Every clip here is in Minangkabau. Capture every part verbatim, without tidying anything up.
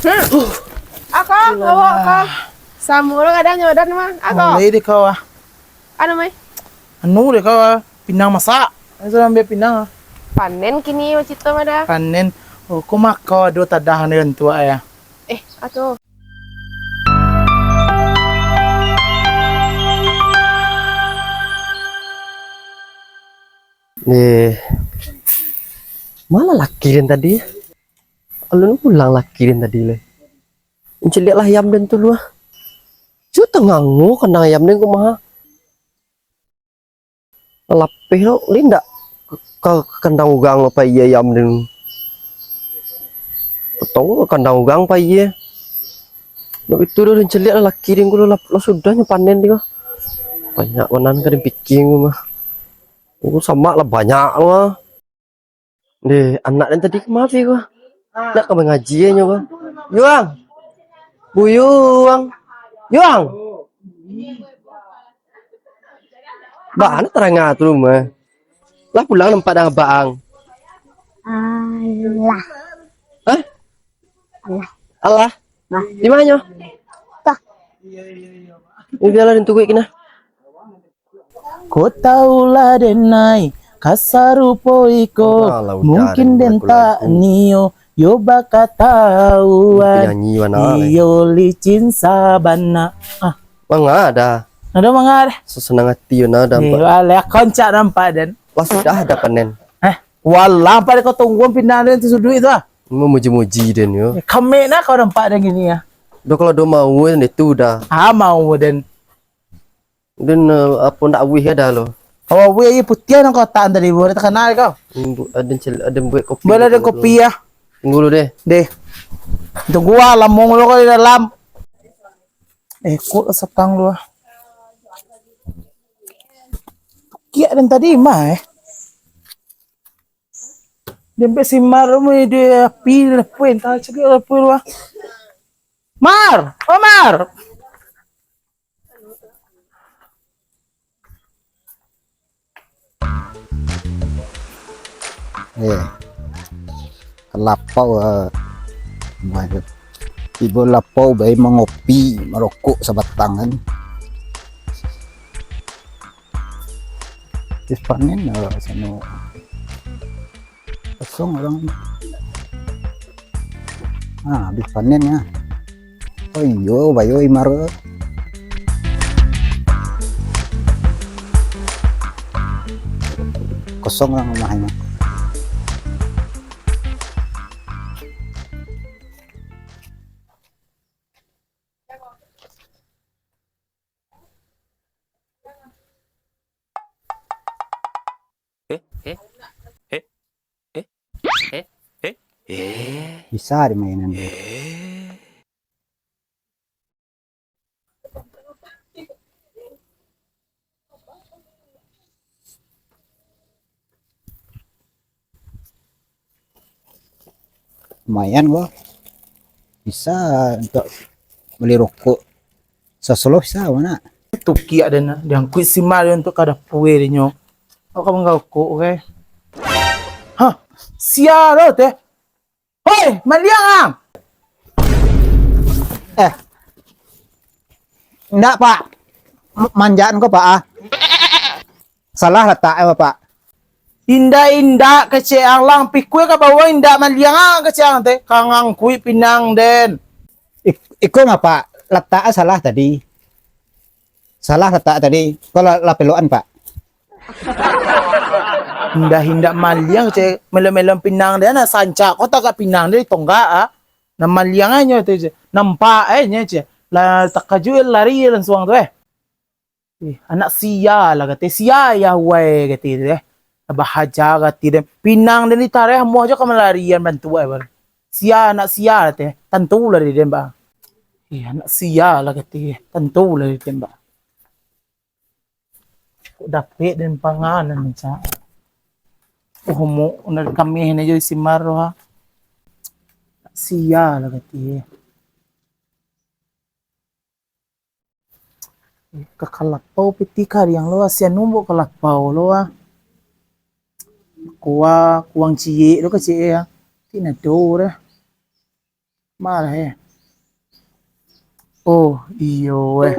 Ako, kawo ako. Samo lo kadang nyo badan mah. Ako. Mulai deh kau ah. Anu mai. Anu deh kau ah. Pinang masak. Ayo sudah ambil pinang ah. Panen kini bacito mah dah. Panen. Oh, kau mako ado tadah ni bantuak ya. Eh, atuh. Eh, mana laki den tadi? Alun pulang laki den tadi lai. Encik liak lah ayam den tu lu ah. Cuk tangango kandang ayam den ko mah. Lapeh lo, lai ndak ka, ka kandang urang lo pai ayam den. Potong ka kandang urang pai. Ndak itu doh den caliak lah laki den ko lo, lah, lah sudah nyo panen den ko. Banyak banan ka den pikia ko mah. Ko samak lah banyak lo ah. Deh, anak den tadi kama pai ko? Nak ka mangaji nyo ko? Yuang. Buyuang. Yuang. Bana taranga tu rumah. Lah pulang nampak dang abang. Alah. Hah? Alah. Alah? Nah. Di mana? Tah. Ini biarlah den tunggu kini. Ko tau lah den ai, ka sarupo iko, mungkin den tak nio, yo bakatauan, iyo licin sabana. Ah. Manga dah. Ado manga dah. Sasanang ati yo nah dah. Eh, nampak. Alah, koncak nampak den. Lah sudah dah panen. Eh, walah, pada kau tunggu pinang den tu suduik tu ah. Memuji-muji den yo. Eh, kami nah kau nampak den gini ya. Doh kalau doh mau den itu dah. Ah, mau den. Den, eh, apo ndak awih ado lo? Awih aia putiah nan kotak tadi, baru takana kau. Ado cel-, ado buek kopi. Buek ado kopi ya. Tunggu dulu deh. Deh. Tunggu ah, lamo lo kau di dalam. Eh, kok satang lu ah. Kiak den tadi mah eh. Dempet si Mar mo ide api, lepo entah cegak lepo lu ah. Mar, oh Mar. Eh, kalapau, eh, tibo lapau bae mangopi, marokok sabatang kan. Habis panen, eh, sano. Kosong urang. Ah, habis panen ya. Oh iyo, bayo Imar. Kosong urang rumah Imar. Eh, eh, eh, eh, eh, eh, eh. Bisa dimainan tu. Eh. Lumayan ko. Bisa untuak bali rokok. Sasolo bisa ko nak. Tukiak den, diangkuik si Mar untuak ka dapua dinyo. Awak ka mangarokok, oke? Hah? Sia lo teh. Hoi, maliang ah! Eh. Indak, Pak. M-, manjaan ko, Pak, ah. Salah latak e, Pak. Indak, indak, kecek ang lah. Pikua ka bawah, indak maliang ah, kecek ang teh. Ka ngangkuik pinang den. Ik-, iko mah, Pak. Latak e salah tadi. Salah latak tadi. Ko lah, lah pelokan, Pak. Indak-indak maliang, ceh. Melon-melon pinang den, nak sancak ko tagak pinang den di tonggak, ah. Nah, maliang e nyo tu, ceh. Nampak e nyo, ceh. Lah takajuik lari langsuang tu, eh. Eh, anak sia lah kate, sia ayah wai kate tu, eh. Bahaja kate den. Pinang den ditareh, amuah jo ka malarian bantuak e baru. Sia anak sia kate, tantu lah di den, bah. Eh, anak sia lah kate, tantu lah di den, bah. Kok dapek den panganan, cak. Oh, mok, nak kameh ni jo si Mar tu, ha. Sia lah kate. Ka kalapau piti kariang lo, asian numbuk kalapau lo, ah. Kuah, kuang ciek lo kecek, ah. Ti nado dah. Malah, eh. Oh, iyo, eh.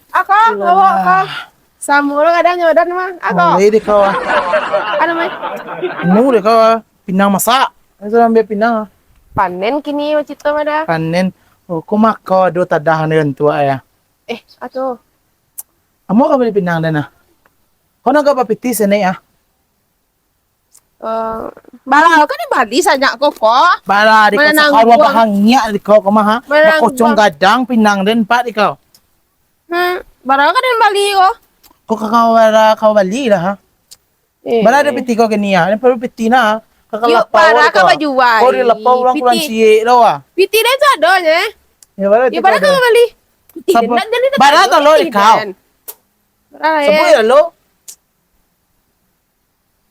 Ako, ako, ako. Samo lo kadang nyodan mah. Ako. Mulai deh kau, ah. Anu, mah? Mu deh kau, ah. Pinang masak. Ayo, sudah ambil pinang, ah. Panen kini, macam tu, mah dah. Panen. Oh, kau mako ado tadah dengan tu, ah, ya? Eh, atuh. Amo ka bali pinang den, ah. Kau nak ka bapiti sanak, ah? Eh, bara kan dibali sanak ko, ko? Bara di kau, sakaro bahangiak di kau, ko mah, ha? Bakocong gadang pinang den, pak di kau. Hmm, bara kan den bali ko? Kau ka, kau bara, kau bali lah, ha? Eh. Bara ado piti kau kini, ha? Ni perlu piti nah. Kau ka lapau bara di kau. Kau di lapau urang kurang ciek dah, wah. Piti den tu ado je. Ya, bara piti kau bali. Piti den nak jadi bara tadi, tolong di piti kau. Den. Bara, eh. Sebut ya, lo.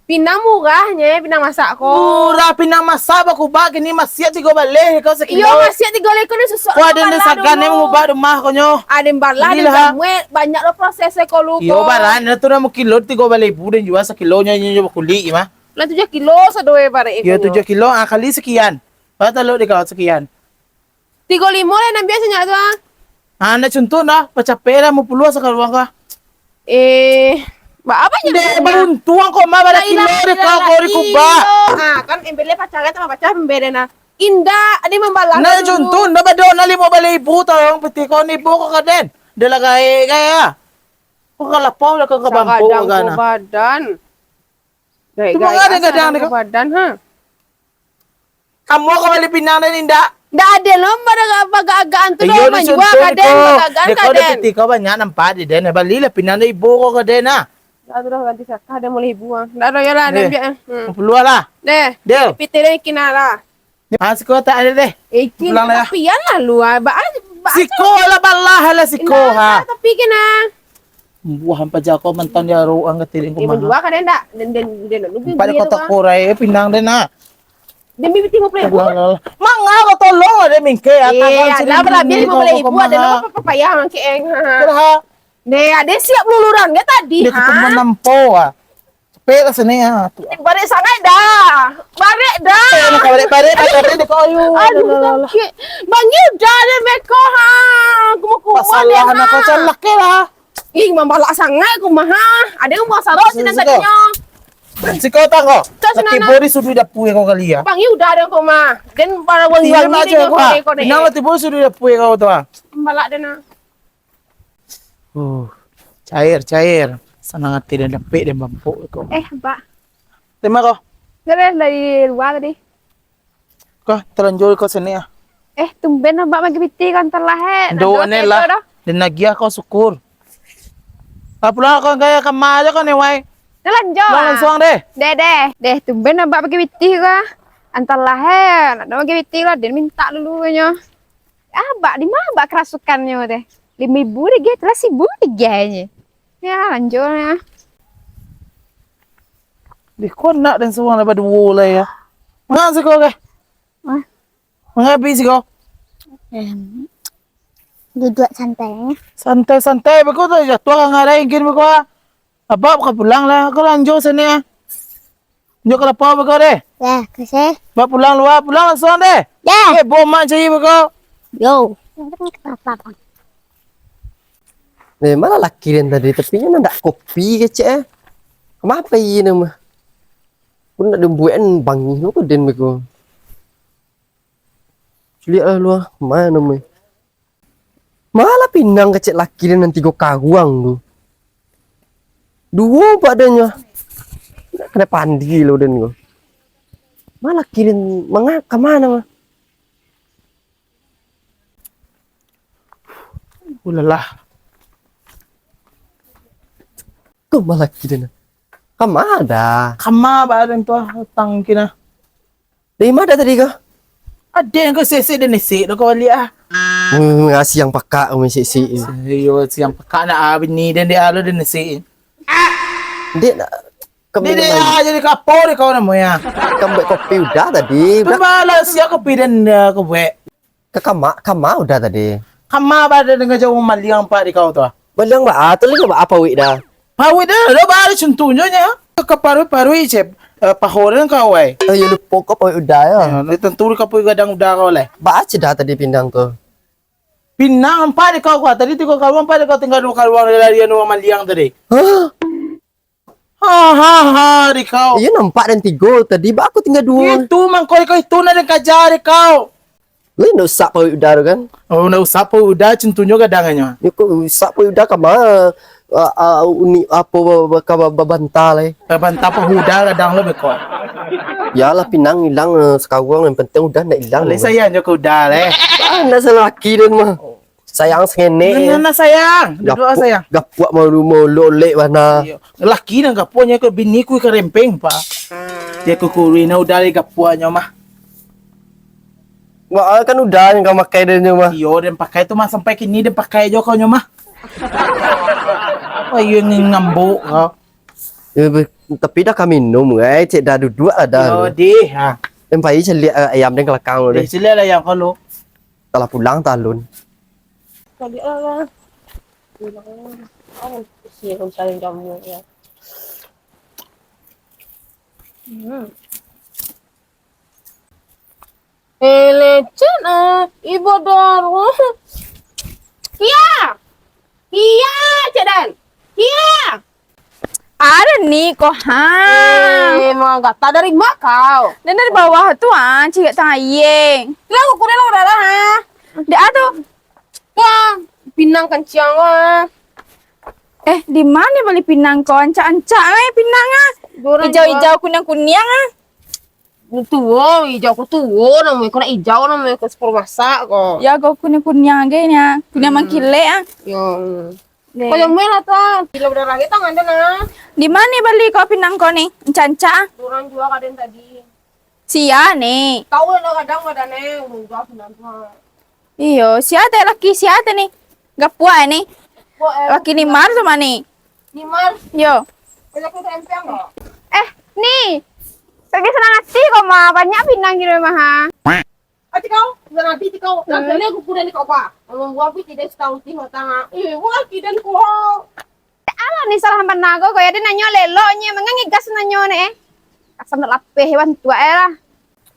Pinang murah nye, pinang masak ko. Murah pinang masak, bakubak kini masiak tigo baleh ko sakilo. Iyo, masiak tigo baleh ko ni susah. Ko ado nan sagan ni mangubak rumah ko nyo. Ado nan balah, ado nan jamuik, banyak lo proses ko lu ko. Iyo, bara, tu namo kilo tigo baleh ribu den jua sakilo nyo, nyo, nyo bakulik mah. Lah tujuah kilo sado e bara ko. Iyo, tujuah kilo, ah, kali sakian. Bara talok di kau sakian. Tigo limo lah nan biasonyo tu, ah. Ah, nak cuntuh nah, pacapek lah, limo puluah sakali urang ka. Eh, ba-, apa nyo? Dek, baruntuang kau mah, bara kilo dek kau, kau di kubak. Ah, kan embelnya pacaran sama pacar pembeda nah. Indak, ado mambalah. Nak cuntuh, ndak bado, nak limo baleh ribu tolong piti kau ni, bu, kau ka den. Dah lah gaek, gaek, ah. Kau ka lapau lah, kau ka bampuk, kau ka nah. Badan. Gaek-gaek asa gadang dek kau. Badan, ha. Kamu ka bali pinang den indak? Ndak ado lo, pada agak-agaan tu. Iyo, dah manjua ka den, pada agaan ka den. Piti kau banyak nampak di den. Balilah pinang den ibu kau ka den, ah. Dah tu dah ganti sakah, den mulai ibu, ah. Dah, dah, yolah, den biak, eh. Hmm. Limo puluah lah. Deh. Deh. Piti den kini lah. Ah, siko tak ado deh. Eh, pulang lah, ya. Pian lah lu, ah. Ba-, ba-, siko lah, balah lah siko, ha. Tapi kena. Buah hampa jako mantang di aruang ka tiring. Eh, manjua ka den dak? Den, den, den, den, den, empat den, kotak den, korai, eh, pinang den, ah. Den bibit limo puluah ribu. Alah, alah. Manga ko tolong lah, den mingke, ah. Eh, tangan sini alah, balabiah limo puluah ribu, kau ada mah. Lo apa payah mangke, eh. Kuraha. Deh, ade siap luluran ke tadi, ha? Dia ketemu nampo, ah. Capek lah sini, ah. Tu. Barek sangat dah. Barek dah. Eh, nak barek, barek, barek, barek, ayo. Aduh, alah, alah, alah. Sakit. Bang, ni udah ada beko, ha. Aku mau kuat. Masalah deh, nak ha. Kau calak ke lah. Ih, mambalak sangat aku mah, ha. Ada yang buang sarok sini katanya. Siko tang kau. Laki bodi sudah dapur kau kali ya. Bang, ni udah ada kau mah. Dan para wangi-wangi ni kau, ha. Kau ni. Kenapa tiba sudah dapur kau tu, ha? Mambalak dia nak. Uh, cair, cair. Sanang ati den dapek den bampuk ko. Eh, Abak. Terima ko. Dari, dari lua tadi. Ko, talanjua ko sini ah. Eh, tumben Abak bagi piti ko antar lah, eh. Ndo, aneh lah. Den agiah ko syukur. Lah pulang ko gaya kama aja ko ni, wai. Dah lanjua. Pulang langsuang deh. Deh, deh. Deh, tumben Abak bagi piti ko. Antar lah, eh. Nak bagi piti lah, den minta dulu nyo. Abak, di ma Abak kerasukannyo teh? Limo ribu deh, tu lah saribu deh nyo. Ya, lanjut ya. Di ko nak den surang lah baduo lah ya. Manga siko ke? Hah? Manga pi siko? Em, duduk santai ya. Santai-santai, beko tu jatuah ka ngarai gin beko. Abak ka pulang lah, ko lanjua sini ah. Lanjua ka lapau beko deh. Ya, kasih. Abak pulang lua, pulang langsuang deh. Ya. Eh, bo mak cari beko. Yo. Eh, ma lah laki den tadi, tapi nyo ndak kopi kecek eh. Kama pai nyo mah? Pun ndak den buekan bangih lo ko den beko. Caliak lah lua, ma namo e. Ma lah pinang kecek laki den nan tigo karuang tu. Duo badannya. Kena pandi lo den ko. Ma laki den manga-, ka ma mah? Ulalah. Ko ma laki den. Ka ma dah? Ka ma badan tu ah, utang kina. Dari ma dah tadi ko? Ado nan ko sesek den nesek dah ko baliak ah. Hmm, ah, siang pakak umi sesek. Iyo, siang pakak nak ah bini den dek ah lo den nesek. Dek nak. Kami Dek, dek, ah, jadi kapo dek kau namo ya? Kami buek kopi Uda tadi. Tu Uda. Malah sia kopi den, eh, kau buek. Ka kama, kama Uda tadi. Kama pada dengan jauh maliang pak di kau tu. Maliang ba, ah, tu lagi ba apa wik dah? Pawik dah, dah bari contohnyo nya. Ka paruik-paruik cep, eh, paho den kau ai. Oh, ya lupo kau pawik Uda ya. Ya, ni tentu di kapo gadang Uda kau leh. Ba aja dah tadi pinang tu. Pinang empat di kau, kau. Tadi tigo kaluang, empat di kau tinggal dua kaluang dari urang maliang tadi. Hah? Ha, ha, ha, di kau. Iyo, nampak den tigo tadi, ba aku tinggal duo. Itu mangko di kau, itu nak den kaja di kau. Weh, ndak usah pawik Uda tu kan? Oh, ndak usah pawik Uda, contohnyo gadangannyo. Yo, kok usah pawik Uda kama, ah, ah, uni, apo, ba-, ba-, ka ba-, babanta lai. Babanta pawik Uda gadang lo beko. Yalah, pinang ilang, eh, sakaruang, yang penting Uda ndak ilang. Lai sayang jo ka Uda lai. Ah, ndak salah laki den mah. Sayang sangenek. Nah, nah, nah, sayang. Duduk, gapuak, sayang. Gapuak malu mololek bana. Iyo. Laki nan gapuaknyo ko bini ku ikan rempeng, Pak. Dia kukurui nah Uda lai gapuaknyo mah. Wah, kan Uda nan ka makai den nyo mah. Iyo, den pakai tu mah sampai kini den pakai jo kau nyo mah. Apa iyo ni ngambuk kau? Yo, be-, tapi dah ka minum, ai, cek dah duduak lah dah. Yo, dih, ha. Den pai caliak, eh, ayam den ka lakang lu deh. Dih, caliak lah ayam kau lu. Talah pulang talun. Tadi lah. Pulang. Oh, isi kau saling jamu ya. Hmm. Eh, lecet ah, ibo doro. Kia! Kia, cek den. Kia! Ada ni ko ha. Eh, mangata dari mak kau. Dan dari bawah tu ah, cigak tang aie. Lah, aku kuda lah, ha. Dek ah tu. Wah, pinang kanciang wah. Eh, di mana bali pinang ko? Ancak-ancak ai pinang ah. Ijau-ijau, kuniang-kuniang ah. Tuo, ijau ko tuo namonyo, ko nak ijau namonyo, ko sapuluah masak ko. Ya, ko kuniang-kuniang agai nya. Kuniang mangkilek ah. Yo. Deh. Ko jamuan lah tu ah. Kilo berapa lagi tangan tu nah? Di mana bali ko pinang ko ni? Ancak-ancak ah. Urang jua ka den tadi. Sia ni. Tahu lah kadang badan eh, urang jua pinang tu ah. Iyo, sia teh laki sia teh ni? Gapuak eh ni. Gapuak eh. Laki Nimar tu mah ni? Nimar. Yo. Banyak tu tempeng kok. Eh, ni. Tapi senang hati kok mah, banyak pinang kiro mah ha. Ati kau, senang hati ti kau. Hmm. Lah kau kuda ni kau pa. Kalau buah pun tidak setahun ti matang ah. Eh, buah kidan kau. Alah ni salah manago kau ya, dia nanyo lelok nyo, mangan ngigas nanyo ni eh. Asam tak lapeh wan tuak eh lah.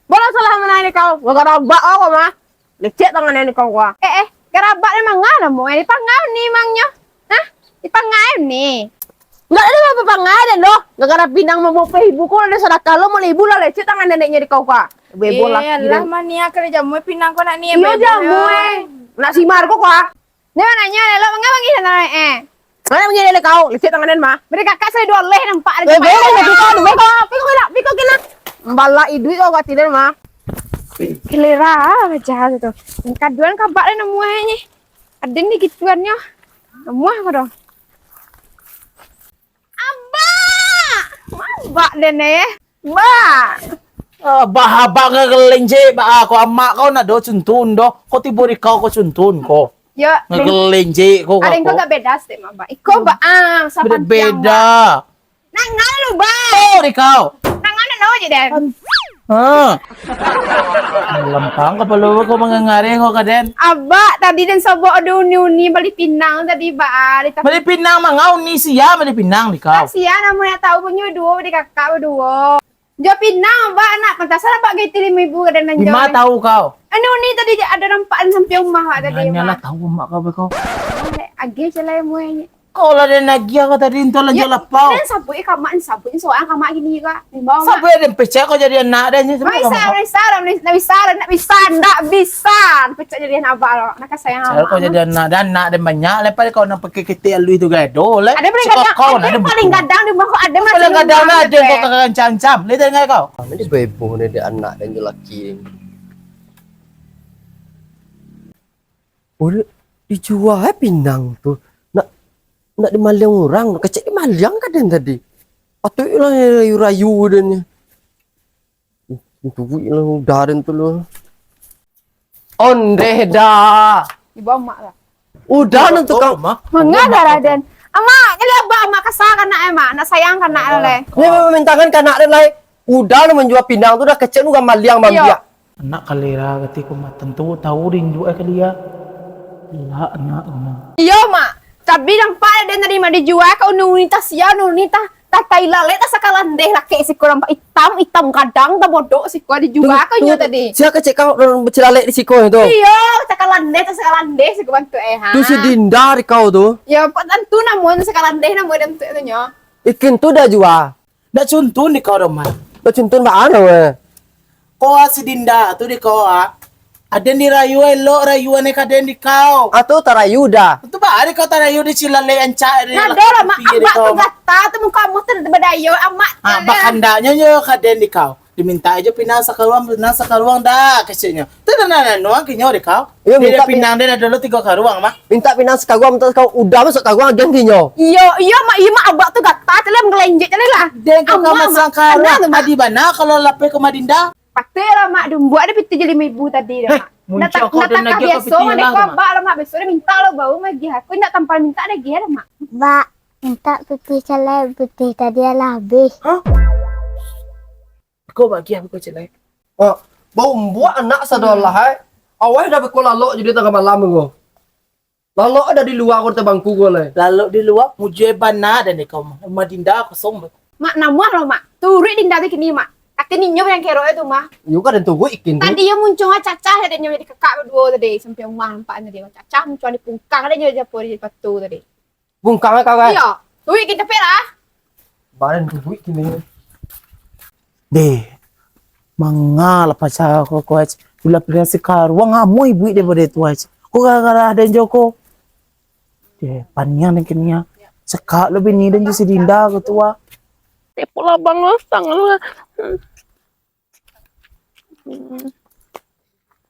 Bola salah mana ni kau? Gara-gara bak kau mah. Lecek tangan ni kau wah. Eh, eh, garabak ni mangah namonyo, dipangau ni mangnyo. Hah? Dipangau ni. Enggak ada apa-apa pangai dan doh. Gara-gara pinang mamopeh ibu kau ada sadakah lo mau ibu lah lecek tangan neneknya di kau kah. Bebo lah. Eh, alah mania kali jamu pinang kau nak ni. Iyo jamu eh. Nak simar kau kah. Ni mananyo lelok mangah manggih sana eh. Mana punya lele kau? Lecek tangan den mah. Beri kakak saya dua leh nampak ada. Eh, beko, beko, beko, beko kena, beko kena. Balak iduik kau kati den mah. Kelera aja tu. Kaduan kabak den namuah ni. Aden ni gituannyo. Namuah kau doh. Abak! Abak den eh. Ba. Ah, bah, abak ngelenjek, bah, ah, ko amak kau nak do cuntun doh. Kau tibo di kau, kau cuntun kau. Yo, ngelenjek kau. Ada yang kau gak beda sih, Mak, Ba. Iko, Ba, ah, sapan tiang, Ba. Beda. Nang nganu, Ba. Oh, di kau. Nang nganu, no, je, Den. Ha. Lempang kapalo kau mangangare kau ka, Den. Abak, tadi Den sobok ado uni-uni bali pinang tadi, Ba. Bali pinang mangau ni sia bali pinang di kau. Sia namun nak tahu punyo duo di kakak baduo. Jo pinang, Abak, anak pantasan Abak gaji limo ribu ka den nan jo. Ima tahu kau? Anu ni tadi ado nampak sampai rumah Abak tadi. Nanyalah tahu mak kau beko. Agih je lah muai. Kau lah den agiah kau tadi, entah lah jo lapau. Den sabuik kamak, den sabuik sorang kamak gini juga. Sabuik den pecah kau jadi anak den. Bisa, bisa, bisa, ndak bisa, ndak bisa. Pecah jadi anak Abak lo. Nak sayang amak. Kau jadi anak den, anak den banyak lepas kau nak pakai ketek alui tu gado le. Ada paling gadang, ada paling gadang di rumah kau ada masih. Paling gadang lah ada kau kancam-kancam. Lihat dengan kau. Mana dia bebo ni dia anak dan dia laki ni. Oh, dia dijual eh pinang tu. Nak nak dimaliang orang, kecek dimaliang ka den tadi. Patut lah rayu-rayu dan ni. Duit lah udah den tu lu. Ondeh dah. Ibu amak lah. Udah nang tukang. Mangga darah den. Amak, jadi abah amak kasa ka anak, eh, mak? Nak sayang ka anak lai. Ni memang mintangan ka anak den lai. Uda lo manjua pinang tu, dah kecek lo gambaliang. Iyo. Mambiak. Anak kalera kati ko mah, tantu tahu rindu ai ka dia. Lah anak ko mah. Iyo, mak. Tapi nampak den tadi mak dijua ka unu ni, tah sia unu ni, tah, tah tai lalek, tah sakalandeh laki siko nampak itam, itam gadang, tah bodok siko dijua ka inyo tadi. Sia kecek kau, eh, bacilalek di siko tu? Iyo, sakalandeh, tah sakalandeh siko bantuak eh, ha. Tu si Dinda di kau tu. Yo, tantu namun sakalandeh namun den tu nyo. Ikin tu dah jua. Ndak cuntun di kau doh, Mak. Ndak cuntun baa, weh? Ko a si Dinda tu di kau a. Aden dirayu elok, rayu ane ka den di kau. Ah, tu tarayu dah. Tu baa di kau tarayu di cilalek ancak di. Nado lah, Mak. Abak tu gata tu muka amuah tu badayo amat. Ah, bakandaknyo nyo ka den di kau. Diminta ajo pinang sakaruang, pinang sakaruang dah, keceknyo. Tu dah nan anu, kinyo dek kau. Iyo, dia minta pinang, dia dah dulu tigo karuang, mah. Minta pinang sakaruang, minta sakaruang. Udah masuk karuang, den kinyo. Iyo, iyo, mak, iyo, mak, abak tu gata, tu lah menggelenjek, tu lah. Den kau amuah, masang karuang, adi bana kalau lapeh ke Madinda. Patut lah, mak, dumbuak ada piti je lima ribu tadi dah, mak. Muncak kau dan lagi aku biaso piti lah, mak. Abak lah, mak, besok dia minta lo, baru magih aku, indak tampal minta lagi dah, mak. Bak, minta piti calai, piti tadi lah habis. Hah? Ko bagian ko, Cik, lai. Oh, baumbuak anak sadolah, ai. Awai dah beko lalok jadi tangah malam ko. Lalok ada di lua ko, di bangku ko, lai. Lalok di lua, mujue bana dan di kau, mah. Rumah Dinda kosong, mah. Mak, namuah lo, Mak. Turuik Dinda tu kini, Mak. Kati ninyo yang kerok tu, Mak. Yo, kadang turuik ikin tu. Tadi yo muncung cacah, ada nyo dikekak baduo tadi, sampai rumah nampak tadi. Cacah muncung di pungkang, ada nyo japo di patu tadi. Bungkang kau kan? Iyo, duit kito pek lah. Badan duit kini. Deh, manga lah pacar ko, ko, Ac. Ulah pilih si karuang, amoi buik daripada itu, Ac. Ko gara-gara ada Joko. Deh, paniang dan kini, ah. Cakak lo bini dan si Dinda ko tu, ah. Tepo lah, Bang, lo, tangan lo.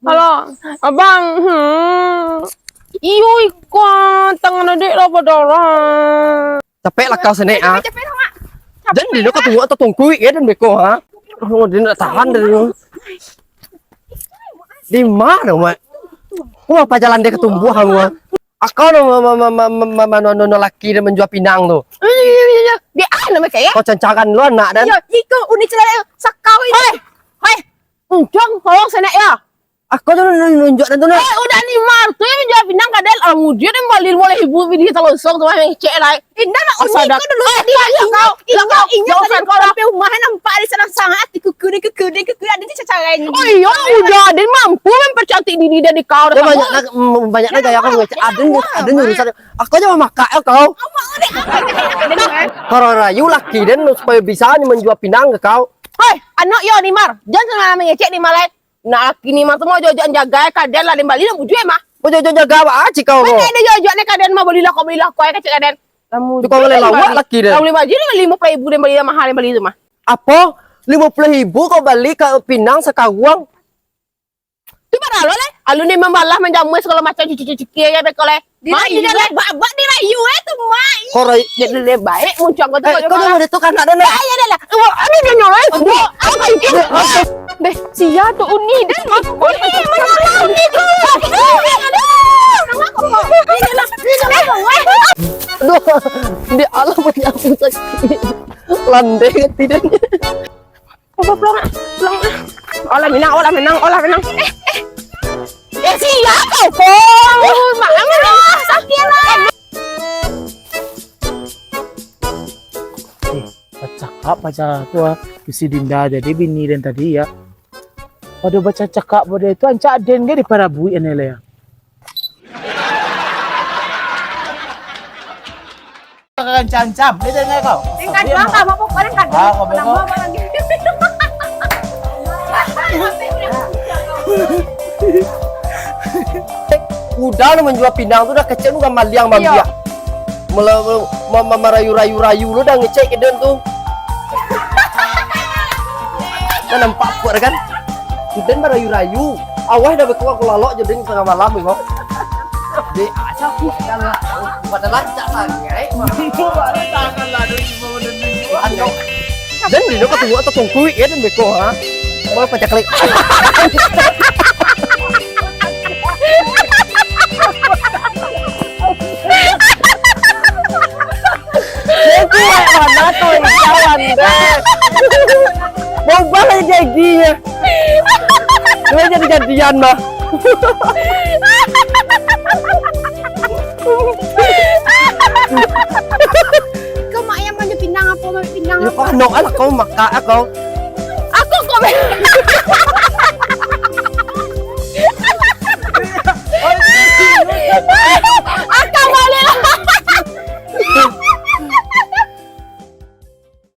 Halo, abang. Hmm. Iyo, iko tangan adek lah badarah. Capek lah kau senek, ah. Capek, capek lah, Mak. Capek. Jan dino kau tunggu atau tungkuik ya, dan beko, ha? Oh, dia nak tahan dari dulu. Di mana, Mak? Wah, apa jalan dia ketumbuh, ha, Mak? Akau no, ma-, ma-, no, no, no, laki dan manjua pinang tu. Iyo, iyo, iyo, iyo. Di ah, nama saya? Kau cancaran lu anak dan. Iyo, iko uni celana sakau ini. Hei, hei, untung tolong senek ya. Akau tu nun-, nunjuk dan tu nah. Eh, udah ni mar tu yang manjua pinang kadal. Amu dia dan bali boleh ibu video telosong tu, main cek lah. Indah nak uni ko dulu tadi, inyo, inyo, inyo tadi sampai rumah nampak di sana sangat dikuku, dikuku, dikuku, ada di cacaran. Oh iyo, udah, dia mampu mempercantik diri dari kau. Dia banyak nak, mm, banyak nak gaya kau ngecek. Ada ni, ada ni urusan. Aku aja mamakak ya kau. Kau rayu laki dan supaya bisa ni manjua pinang ke kau. Hei, anak yo ni mar, jangan sama mengecek ni mar lai. Nak laki ni mar tu mau jojoan jaga ya kaden lah, dan bali lah bujue mah. Mau jojoan jaga apa aja kau? Mana ada jojoan ni kaden mah, balilah kau, balilah kau ya kecek kaden. Lamu tu kau boleh lawak laki dia. Lamu lima juta, lima puluh ribu dia bali, mahal dia bali tu mah. Apa? Lima puluh ribu kau bali ka pinang sakaruang? Tu bara lo lai. Alun dia mambalah, manjamu, segala macam, cuci-cuci ya beko lai. Dirayu, bak-bak dirayu eh tu, Mak. Kau rayu. Jadi lebih baik muncul kau tu. Eh, kau jangan ada tu kan, ada nak. Ya, ya, dah lah. Wah, anu dia nyolong. Aduh, apa itu? Deh, sia tu uni dan mak. Uni, menolong itu. Aduh, aduh. Aduh, di alam menyapu sakit. Landai hati dia. Apa pulang, ah? Pulang, ah. Olah minang, olah minang, olah minang. Eh, eh. Eh, sia kau, Pong. Mak, aman lah. Sakit lah. Eh, bacakak pacar tu, ah. Bisi Dinda jadi bini den tadi, ya. Pada bacakak pada itu, ancak den ke diparabui ane lah, ya. Rancam-rancam. Dia dengar kau. Tingkat dua, kamu pokoknya tingkat dua. Ah, kau bengok. Nama apa lagi? Udah lu manjua pinang tu, dah kecek lu kan maliang. Iyo. Mambiak. Mela-, ma-, ma-, marayu-rayu-rayu lu dah ngecek ke den tu. Kan nampak kuat kan? Den marayu-rayu. Awah dah berkuah ku lalok je den tengah malam ni kau. Dek, asal kuat kan lah. Pada lancak sangat. Itu baru tangan lah, aduh, gimana ni? Aduh. Den dino kau tunggu atau tungkuik ya den beko, ha? Mau pacak klik. Itu kayak mana tuh, jalan deh. Mau balas gaginya. Lu jadi jadian mah. Kau mak yang maju pinang apa, maju pinang? Lu apa? Kau nok lah, kau makak lah kau. Aku kok.